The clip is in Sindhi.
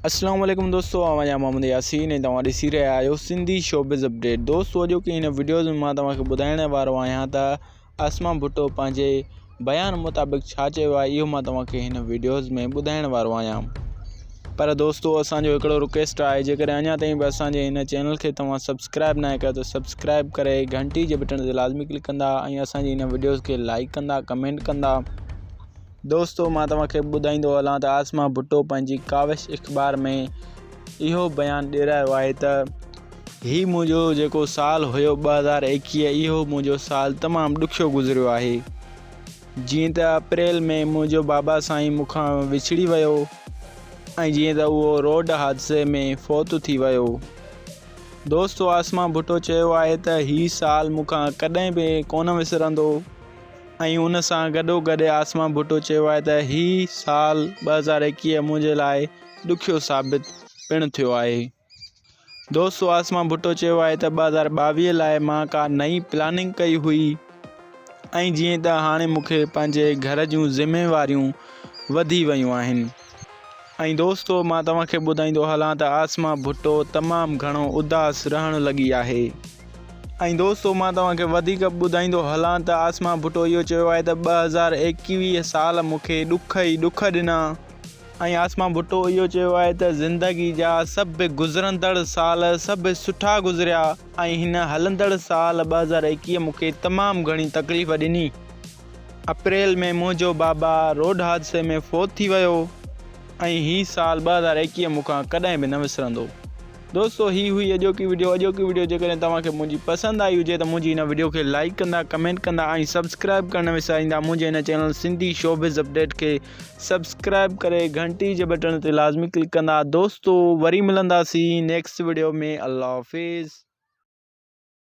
اسلام عليڪم دوستو آئون آهيان محمد ياسين ۽ توهان ڏسي رهيا آهيو سنڌي شوبز اپڊيٽ دوستو اڄوڪي هن وڊيوز ۾ مان توهان کي ٻڌائڻ وارو آهيان ته عاصمه ڀٽو پنهنجي بيان مطابق ڇا چيو آهي اهو مان توهان کي هن وڊيوز ۾ ٻڌائڻ وارو آهيان پر دوستو اسان جو هڪڙو رڪويسٽ آهي جيڪڏهن اڃا تائين به اسان جي هن چينل کي توهان سبسڪرائب ناهي ڪيو ته سبسڪرائب ڪري گهنٽي جي بٽڻ تي لازمي ڪلڪ ڪندا ۽ اسان جي هن وڊيوز کي لائڪ ڪندا ڪمينٽ ڪندا دوستو مان توهان کي ٻڌائيندو هلان ته عاصمه ڀٽو پنهنجي ڪاوش اخبار ۾ اهو بيان ڏيرايو آهي ته هي منهنجو جيڪو سال هيو 2021 اهو منهنجو سال تمام ڏکيو گذريو آهي جيئن ته اپريل ۾ منهنجو بابا سائين مون کان وڇڙي ويو ۽ جيئن ته اهو روڊ حادثي ۾ فوت ٿي ويو دوستو عاصمه ڀٽو چيو آهي ته هي سال مون کان ڪڏهن به ڪونه وسرندو ۽ ان سان گڏوگڏ عاصمه ڀٽو چيو آهي ته هي سال 2021 منهنجي لاء ڏکيو ثابت پڻ ٿيو آهي. دوستو عاصمه ڀٽو چيو آهي ته 2022 لاء مان ڪا نئين پلاننگ ڪئي هئي ۽ جيئن ته هاڻي مون کي پنهنجي گهر جون ذميواريون وڌي ويون آهن ۽ دوستو مان توهان کي ٻڌائيندو هلان ته عاصمه ڀٽو تمام گهڻو اداس رهڻ لڳي آهي. ۽ دوستو مان توهان کي وڌيڪ ٻڌائيندو هلان ته عاصمه ڀٽو اهو چيو آهي ته 2021 سال مون کي ڏک ئي ڏک ڏنا ۽ عاصمه ڀٽو اهو چيو آهي ته زندگي جا سڀ گذرندڙ سال سڀ سٺا گذريا ۽ هن هلندڙ سال 2021 مون کي تمام گهڻي تڪليف ڏني اپريل ۾ منهنجو بابا روڊ حادثي ۾ فوت ٿي ويو ۽ هي سال 2021 مون کان ڪڏهن به نه وسرندو. دوستو هي هئي اڄوڪي وڊيو اڄوڪي وڊيو جيڪڏهن توهان کي منهنجي پسند آئي هجي ته منهنجي هن وڊيو کي لائيڪ ڪندا ڪمينٽ ڪندا ۽ سبسڪرائب ڪرڻ نه وساريندا منهنجي هن چينل سنڌي شوبز اپڊيٽ کي سبسڪرائب ڪري گهنٽي جي بٽڻ تي لازمي ڪلڪ ڪندا دوستو وري ملنداسين نيڪسٽ وڊيو ۾ الله حافظ.